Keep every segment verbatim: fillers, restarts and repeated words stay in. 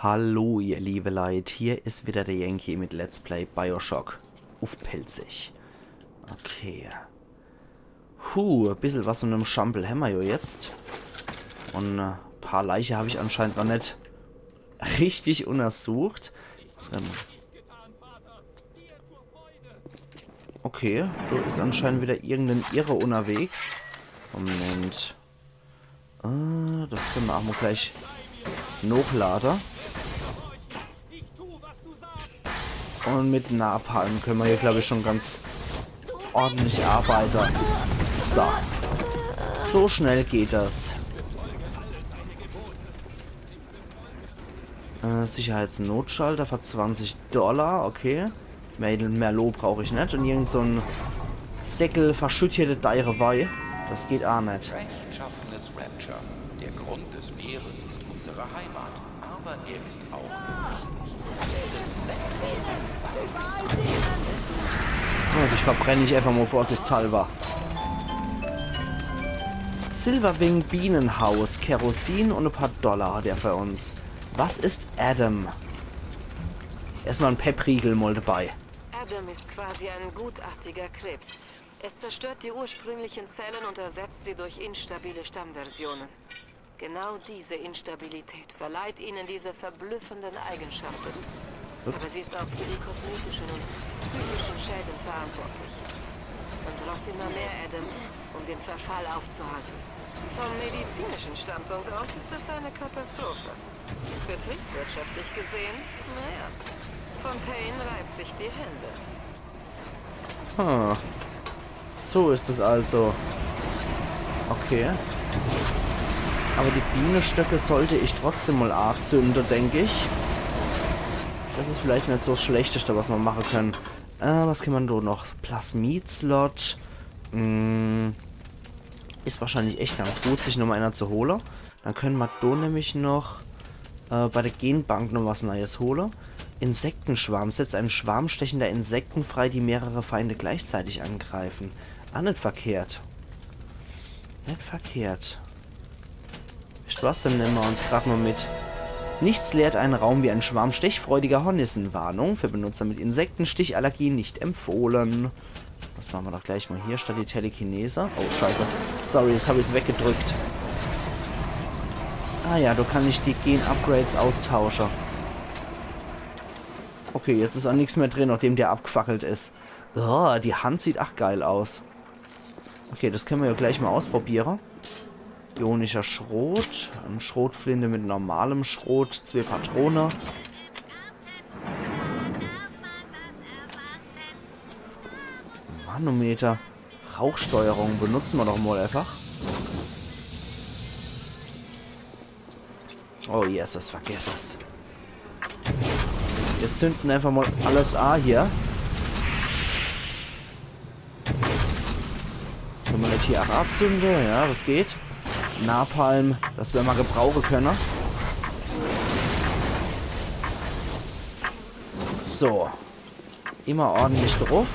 Hallo, ihr liebe Leit, hier is wieder der Yankee mit Let's Play Bioshock uff Pälzisch. Okay. Huh, e bissel was von dem Schampel hämmer jo jetzt. Und e paar Leiche hab ich anscheinend noch net richtig untersucht. Was kann Okay, do is anscheinend wieder irgendein Irre unterwegs. Moment. Äh, das könne mer ach mol gleich nochlade. Und mit Napalm könne mer hier, glaub ich, schon ganz ordentlich arbeite. So. So schnell geht das. Äh, Sicherheitsnotschalter für zwanzig Dollar, okay. Mehr, mehr Lob brauch ich net. Und irgend so en Säckel verschüttete Deierei. Das geht ach net. Rechtschaffenes Rapture. Der Grund des Meeres ist unsere Heimat, aber er ist auch Und ich verbrenne dich einfach mal vorsichtshalber. Silverwing Bienenhaus, Kerosin und e paar Dollar hat er für uns. Was ist Adam? Erstmal en Peppriegel mal dabei. Adam ist quasi ein gutartiger Krebs. Es zerstört die ursprünglichen Zellen und ersetzt sie durch instabile Stammversionen. Genau diese Instabilität verleiht ihnen diese verblüffenden Eigenschaften. Aber sie ist auch für die kosmetischen und psychischen Schäden verantwortlich. Man braucht immer mehr Adam, um den Verfall aufzuhalten. Vom medizinischen Standpunkt aus ist das eine Katastrophe. Betriebswirtschaftlich gesehen, naja. Fontaine reibt sich die Hände. Hm. So ist es also. Okay. Aber die Bienenstöcke sollte ich trotzdem mal aazünde, denk ich. Das is vielleicht net so 's Schlechteste, was mer mache könne. Äh, was kann mer do noch? Plasmid-Slot. Hm. Is wahrscheinlich echt ganz gut, sich nochmal einer zu hole. Dann könne mer do nämlich noch äh, bei der Genbank noch was Neues hole. Insektenschwarm. Setzt einen Schwarm stechender Insekten frei, die mehrere Feinde gleichzeitig angreifen. Ah, net verkehrt. Net verkehrt. Weescht was, dann nemme mer uns grad mal mit. Nichts leert einen Raum wie ein Schwarm stechfreudiger Hornissen. Warnung, für Benutzer mit Insektenstichallergie nicht empfohlen. Das mache mer doch gleich mal hier statt die Telekinese. Oh, scheiße. Sorry, jetzt hab ich's weggedrückt. Ah ja, do kann ich die Gen-Upgrades austausche. Okay, jetzt is ach nix mehr drin, nachdem der abgefackelt is. Oh, die Hand sieht ach geil aus. Okay, das könne mer ja gleich mal ausprobiere. Ionischer Schrot. E Schrotflinte mit normalem Schrot. Zwee Patrone. Manometer. Rauchsteuerung benutze mer doch mal einfach. Oh yes, das vergess es. Mir zünde einfach mal alles a hier. Könne mer net hier ach aazünde? Ja, das geht. Napalm, das wer mer gebrauche könne. So. Immer ordentlich druff.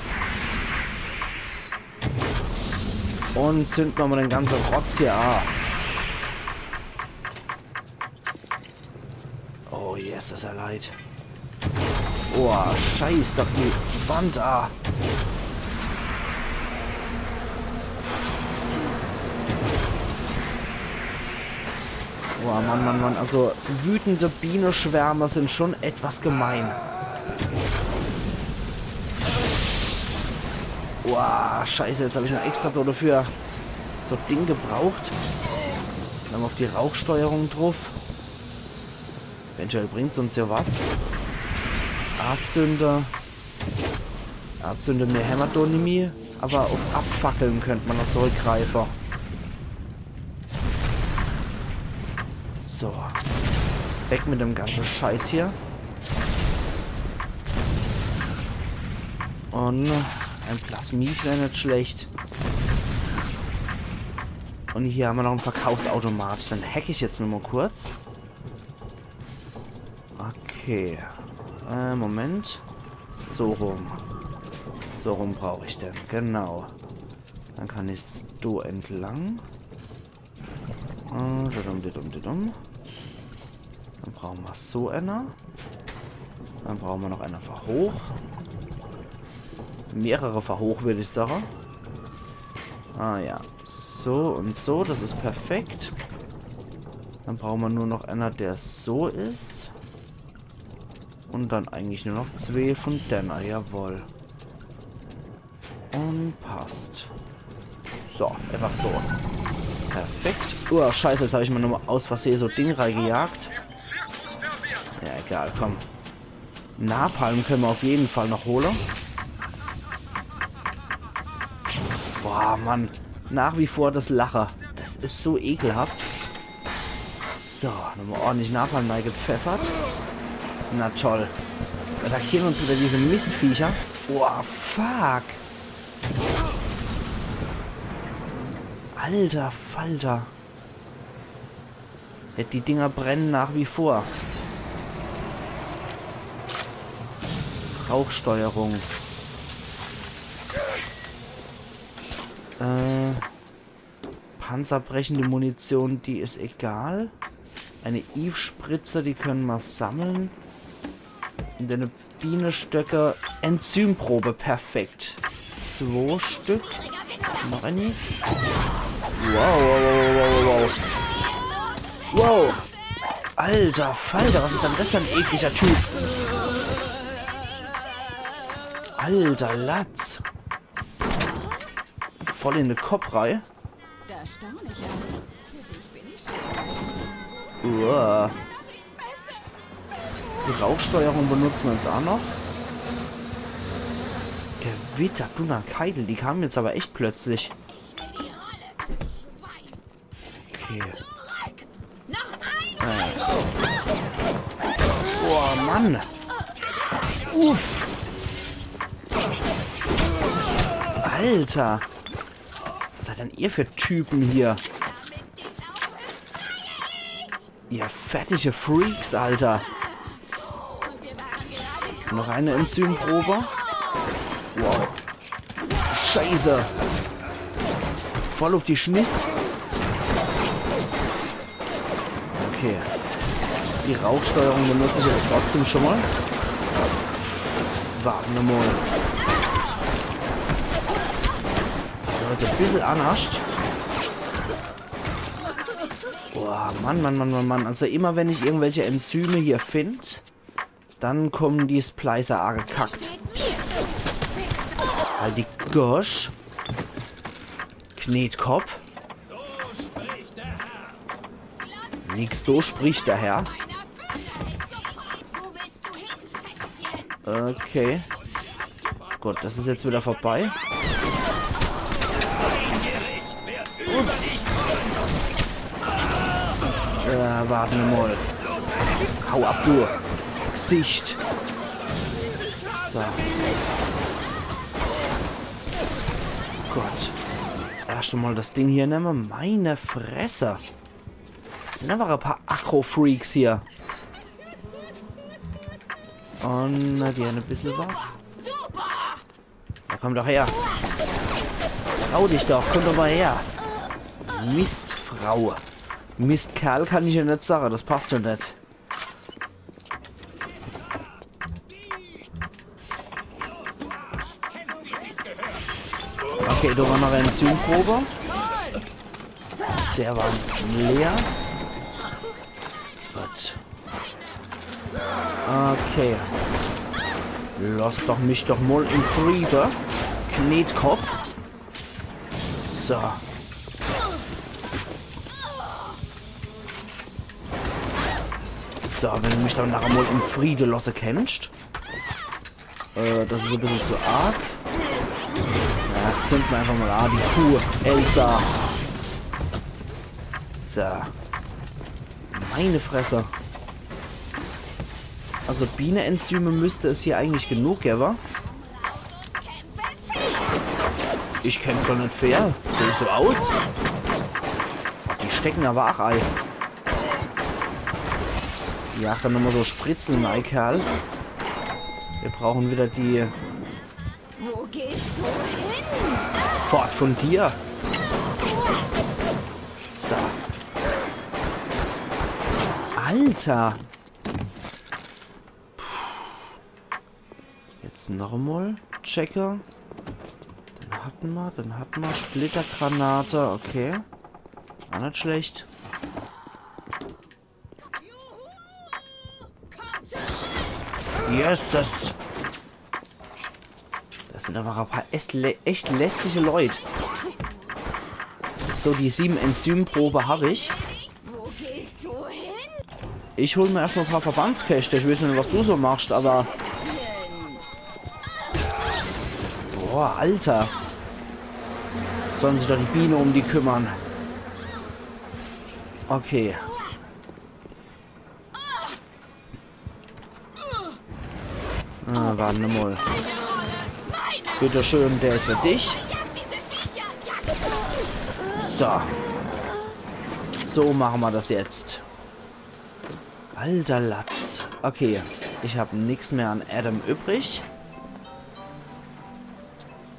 Und zünde mer mal den ganze Rotz hier a. Oh, yes, is er leid. Oh, scheiß doch die Wand a. Oh, Mann, Mann, Mann. Also, wütende Bienenschwärme sind schon etwas gemein. Boah, scheiße, jetzt hab ich noch extra dafür so Ding gebraucht. Dann auf die Rauchsteuerung drauf. Eventuell bringt's uns ja was. Aazünde. Aazünde mehr hämmer do nimmi, aber auf Abfackeln könnt mer noch zurückgreife. So. Weg mit dem ganze Scheiß hier. Und ein Plasmid wär net schlecht. Und hier hämmer noch en Verkaufsautomat. Den hack ich jetzt nur mal kurz. Okay. Äh, Moment. So rum. So rum brauch ich den. Genau. Dann kann ich's do entlang. Äh, dudum, dudum, dudum. Dann Brauche mer so einer. Dann brauche mer noch einer fer hoch. Mehrere fer hoch, würd ich sage. Ah ja. So und so, das is perfekt. Dann brauche mer nur noch einer, der so is. Und dann eigentlich nur noch zwee von denne, jawohl. Und passt. So, einfach so. Perfekt. Oh, scheiße, jetzt hab ich mer nochmal aus Versehe so Ding reigejagt. Ja, egal, komm. Napalm könne mer auf jeden Fall noch hole. Boah, Mann. Nach wie vor das Lache. Das is so ekelhaft. So, nochmal ordentlich Napalm reigepfeffert. Na toll. Jetzt attackiere uns wieder diese Mistviecher. Boah, fuck. Alter Falter. Ja, die Dinger brenne nach wie vor. Rauchsteuerung. Äh, panzerbrechende Munition, die is egal. Eine Eve-Spritze, die könne mer sammle. Und eine Bienenstöcke, Enzymprobe, perfekt. Zwo Stück. Noch eine. Wow, wow, wow, wow, wow, wow. Wow. Alter Falter, was is denn das für en ekliger Typ? Alter Latz. Voll in de Kopp rei. Da staun ich aber. Für dich bin ich schon. Uah. Die Rauchsteuerung benutze mer jetzt auch noch. Gewitter, Dunnerkeidel, die kamen jetzt aber echt plötzlich. Okay. Äh. Boah, Mann. Uff. Alter. Was seid denn ihr für Typen hier? Ihr fertige Freaks, Alter. Noch eine Enzymprobe. Wow. Scheiße. Voll auf die Schniss. Okay. Die Rauchsteuerung benutze ich jetzt trotzdem schon mal. Warte mal. Das war jetzt ein bisschen anascht. Boah, Mann, Mann, Mann, Mann, Mann. Also immer wenn ich irgendwelche Enzyme hier find, dann kommen die Splicer agekackt. Halt die Gosch. Knetkopf. Nix, so spricht der Herr. Okay. Gut, das is jetzt wieder vorbei. Ups. Äh, warte mal. Hau ab, du Gesicht. So. Gut. Erst mal das Ding hier nemme. Meine Fresse. Das sind aber ein paar Aggro-Freaks hier. Und na, die haben ein bisschen was. Na, komm doch her. Trau dich doch, komm doch mal her. Mistfrau. Mistkerl kann ich ja net sage, das passt ja net. Okay, da war noch eine Zündprobe. Der war leer. Gut. Okay. Lass doch mich doch mal in Friede. Knetkopf. So. So, wenn du mich dann nachher mal in Friede lassen kannst. Äh, das is ein bisschen zu arg. Ja, zünd mir einfach mal an, die Kuh. Elsa. So. Meine Fresse. Also Bienenenzyme müsste es hier eigentlich genug geben. Ich kämpf doch net fair. Seh ich so aus? Die stecken aber ach ei. Ja, dann nochmal so Spritzen, nei Kerl. Wir brauchen wieder die... Wo gehst du hin? Fort von dir. So. Alter. Noch emol checke. Den hatte ma, den hatte ma. Splittergranate, okay. Aa net schlecht. Yes, das. Das sin awwer e paar echt, lä- echt lästige Leut. So, die sieben Enzymprobe hab ich. Wo gehst du hin? Ich hol mir erscht mol e paar Verbandskäschte. Ich weeß net, was du so machscht, awwer. Boah, Alter. Sollen sich doch die Biene um die kümmern. Okay. Ah, wart emol. Bitteschön, der is für dich. So. So mache ma das jetzt. Alter Latz. Okay, ich hab nix mehr an Adam übrig.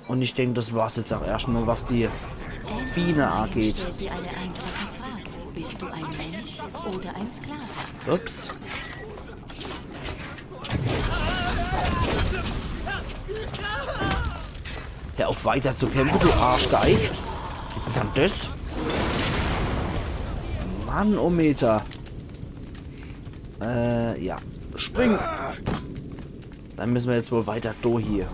Un ich denk, das war's jetzt aa erscht mol, was die Biene ageht. Stellt dir eine einfache Frage. Bist du ein Mensch oder ein Sklave? Ups. Hör uff weiter zu kämpfe, du Arschgeig. Was is dann das? Mannometer. Äh, ja. Spring! Dann müsse ma jetzt wohl weiter do hier.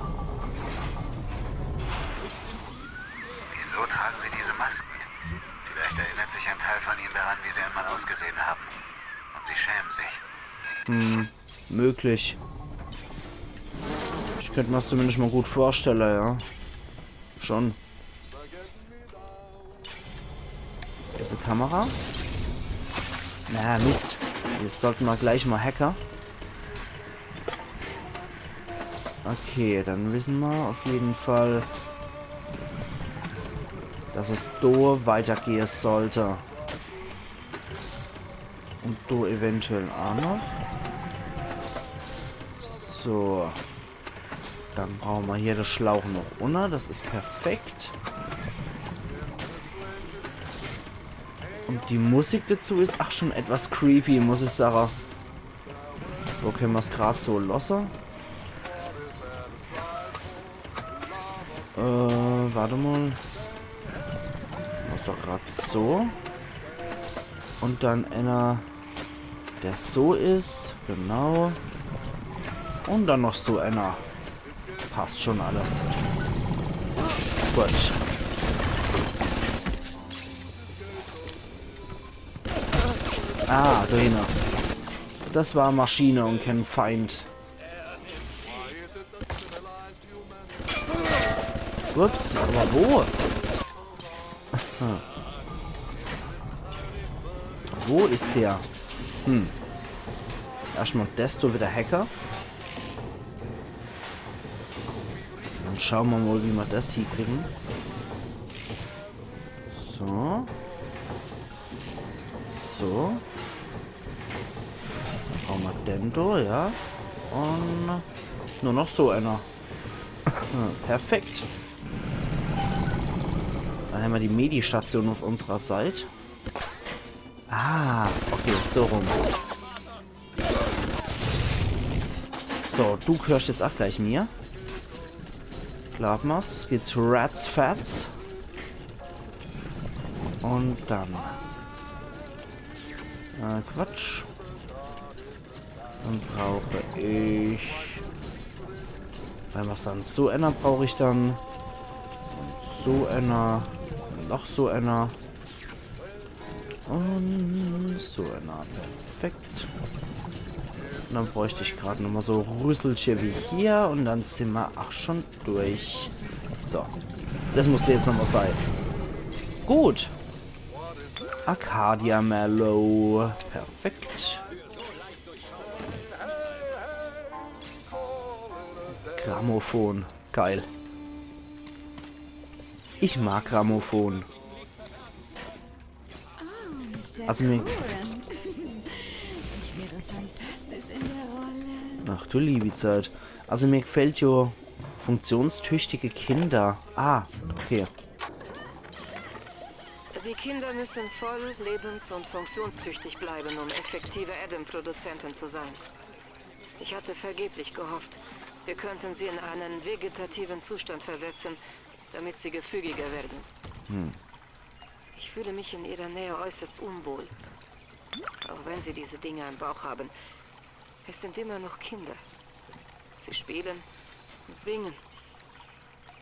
Wieso tragen Sie diese Masken? Vielleicht erinnert sich ein Teil von Ihnen daran, wie Sie einmal ausgesehen haben. Und Sie schämen sich. Hm, möglich. Ich könnt mir's zumindest mol gut vorstelle, ja. Schon. Diese Kamera. Na, Mist. Jetzt sollte ma gleich mol hacke. Okay, dann wisse ma uff jeden Fall, dass es do weitergehe sollt. Un do eventuell aa noch. So. Dann brauche ma hier de Schlauch noch unne. Das is perfekt. Un die Musik dazu is aa schon etwas creepy, muss ich sage. Wo könne ma's grad so losse? Äh, wart emol. Was doch grad so. Un dann ener, der so is. Genau. Un dann noch so ener. Passt schon alles. Gut. Ah, do hinne. Das war Maschine un kein Feind. Ups, awwer wo? Aha. Wo is der? Hm. Erscht mol des do widder hacke. Dann schaue ma mol, wie ma des hiekriege. So. So. Dann brauche ma den do, ja. Un nur noch so ener. Perfekt. Dann hämmer die Medi-Station uff unserer Seit. Ah, okay, so rum. So, du gehörscht jetzt aa gleich mir. Glaab ma's, es geht zu Rats Fats. Un dann. Äh, Quatsch. Dann brauch ich. Weil was dann so ener brauch ich dann. Un so ener. Un noch so ener. Un so ener. Perfekt. Un dann bräucht ich grad nochmol so Rüsselche wie hier un dann sin ma aa schon durch. So. Des muss jetzt nochmol sei. Gut. Arcadia Mallow. Perfekt. Grammophon. Geil. Ich mag Grammophon. Oh, Mister Also mir Cohen. Ich wäre fantastisch in der Rolle. Ach du liebi Zeit. Also mir gefällt jo funktionstüchtige Kinder. Ah, okay. Die Kinder müssen voll, lebens- und funktionstüchtig bleiben, um effektive Adam-Produzenten zu sein. Ich hatte vergeblich gehofft, Wir könnten sie in einen vegetativen Zustand versetzen, damit sie gefügiger werden. Ich fühle mich in ihrer Nähe äußerst unwohl. Auch wenn sie diese Dinge im Bauch haben, es sind immer noch Kinder. Sie spielen und singen.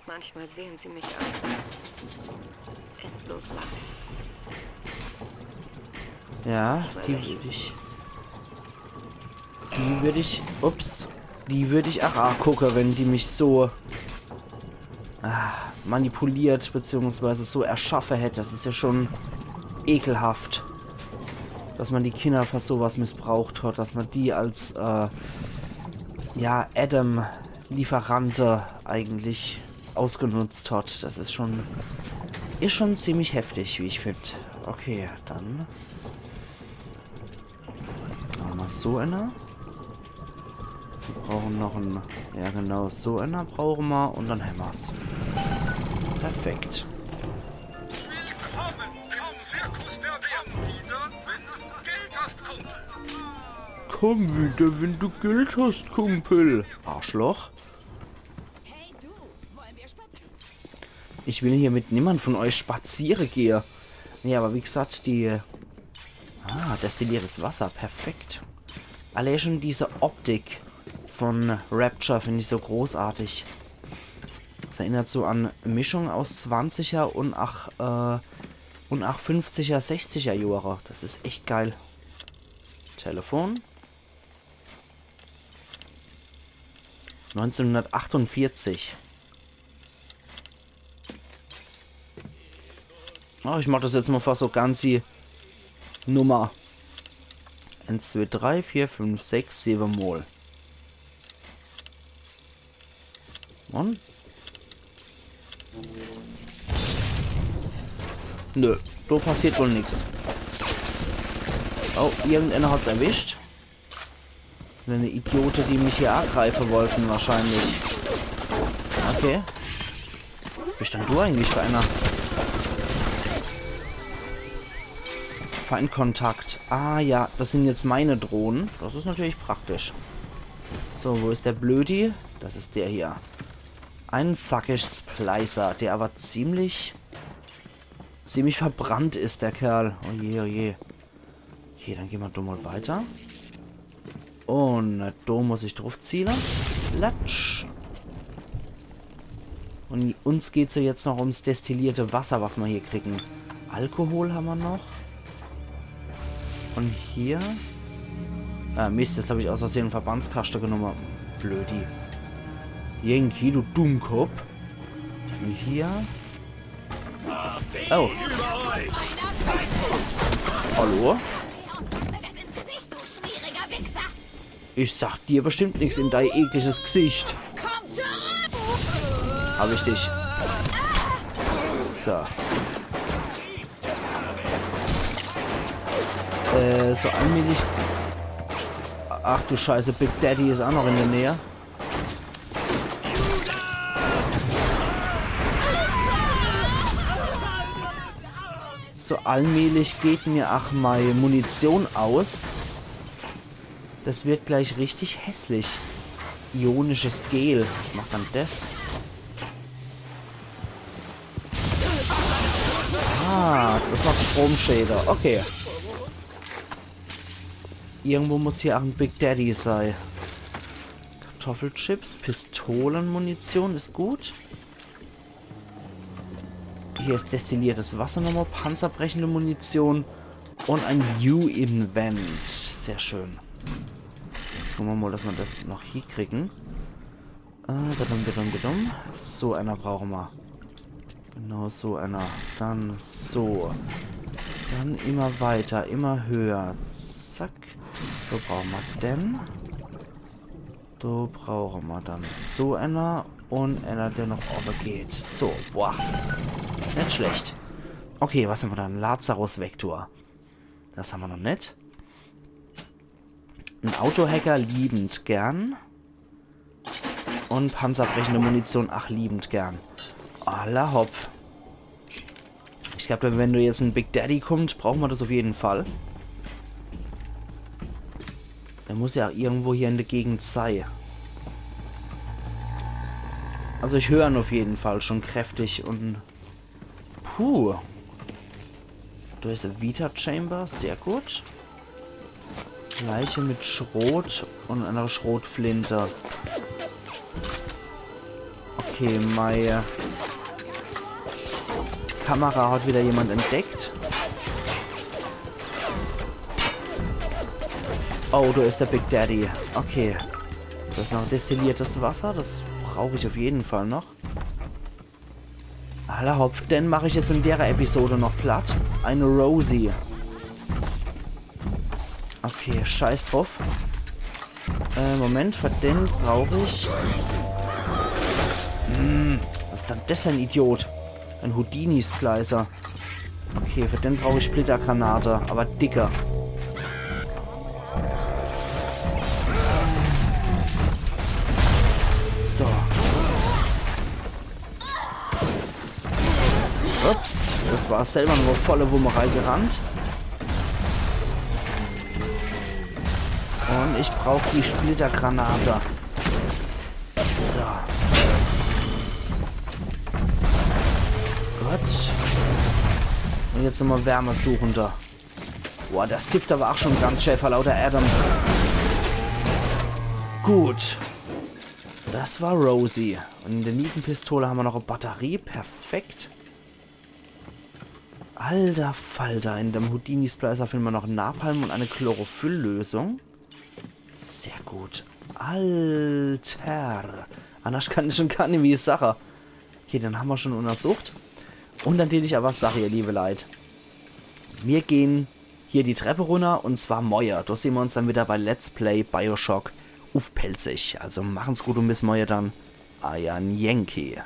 Manchmal sehen sie mich an. Endlos lange. Ja, die würd ich. Die würd ich. Ups. Die würd ich ach agucke, wenn die mich so ah, manipuliert beziehungsweise so erschaffe hätt. Das is ja schon ekelhaft. Dass man die Kinder für sowas missbraucht hat, dass man die als äh, ja, Adam-Lieferante eigentlich ausgenutzt hat. Das is schon, is schon ziemlich heftig, wie ich find. Okay, dann. Dann mach so einer. Wir brauchen noch en. Ja, genau, so einer brauchen wir und dann hämmer's. Perfekt. Willkommen im Zirkus der Bären. Wieder, wenn du Geld hast, Kumpel. Komm wieder, wenn du Geld hast, Kumpel. Arschloch. Hey du, wollen wir spazieren? Ich will hier mit niemand von euch spaziere gehe. Nee, aber wie gesagt, die. Ah, destilliertes Wasser, perfekt. Allein schon diese Optik von Rapture find ich so großartig. Das erinnert so an Mischung aus zwanziger und ach, äh, und ach fünfziger, sechziger Jahre. Das is echt geil. Telefon. Neunzehnhundertachtundvierzig. Oh, ich mach das jetzt mal fast so ganz die Nummer. Eins, zwei, drei, vier, fünf, sechs, sieben Mal. Und? Nö, da passiert wohl nix. Oh, irgendeiner hat's erwischt. Seine Idiote, die mich hier angreifen wollten wahrscheinlich. Okay. Was bist denn du eigentlich für einer? Feindkontakt. Ah ja, das sind jetzt meine Drohnen. Das ist natürlich praktisch. So, wo ist der Blödi? Das ist der hier. Ein Thuggish Splicer, der aber ziemlich, ziemlich verbrannt ist, der Kerl. Oh je, oh je. Okay, dann gehen wir da mal weiter. Und da muss ich drauf zielen. Latsch. Und uns geht's ja jetzt noch ums destillierte Wasser, was wir hier kriegen. Alkohol haben wir noch. Und hier. Ah, Mist, jetzt habe ich aus Versehen einen Verbandskasten genommen. Blödi. Yankee, du Dummkopf. Und hier. Oh. Hallo? Ich sag dir bestimmt nichts in dein ekliges Gesicht. Hab ich dich. So. Äh, so allmählich. Ach du Scheiße, Big Daddy ist auch noch in der Nähe. So allmählich geht mir ach mei Munition aus. Das wird gleich richtig hässlich. Ionisches Gel. Ich mach dann das. Ah, das macht Stromschäden. Okay. Irgendwo muss hier auch ein Big Daddy sein. Kartoffelchips, Pistolenmunition ist gut. Hier ist destilliertes Wasser nochmal, panzerbrechende Munition und ein U-Invent. Sehr schön. Jetzt gucken wir mal, dass wir das noch hinkriegen. Äh, badum, badum, badum. So einer brauchen wir. Genau so einer. Dann so. Dann immer weiter, immer höher. Zack. So brauchen wir den. Da brauchen wir dann so einer und einer, der noch runter geht. So, boah. Nicht schlecht. Okay, was haben wir dann? Lazarus-Vektor. Das haben wir noch nicht. Ein Autohacker liebend gern. Und panzerbrechende Munition, ach, liebend gern. Alla hopp. Ich glaub, wenn da jetzt ein Big Daddy kommt, brauchen wir das auf jeden Fall. Der muss ja auch irgendwo hier in der Gegend sein. Also ich hör en uff jeden Fall schun kräftig un... Puh. Do is e Vita Chamber, sehr gut. Leiche mit Schrot un ner Schrotflinte. Okay, mei Kamera hat widder jemand entdeckt. Oh, do is de Big Daddy. Okay. Do is noch destilliertes Wasser. Des brauch ich uff jeden Fall noch. Alla hopp, den mach ich jetzt in dere Episode noch platt. E Rosie. Okay, scheiß druff. Äh, Moment, fer den brauch ich... Hm, was is dann des fer en Idiot? E Houdini-Splicer. Okay, fer den brauch ich Splittergranate, awwer dicke. So. Ups, des war selwer nur volle Wumme reigerannt. Un ich brauch die Splittergranate. So. Gut. Un jetzt nochmol Wärmesuchender. Boah, des zifft awwer ach schun ganz schää fer lauter Adam. Gut. Des war Rosie. Un in de Nietenpistole hammer noch e Batterie. Perfekt. Alter Falter, in dem Houdini-Splicer finne mer noch Napalm un e Chlorophyll-Lösung. Sehr gut. Alter. Annerscht kann ich schun gar nimmi sache. Okay, den hammer schun unnersucht. Un dann dät ich awwer sache, ihr liewe Leit. Mir gehn hier die Trepp runner un zwar morje. Do sehn mer uns dann widder bei Let's Play BioShock uff Pälzisch. Also machen's gut un bis morje dann. Eier Yankee.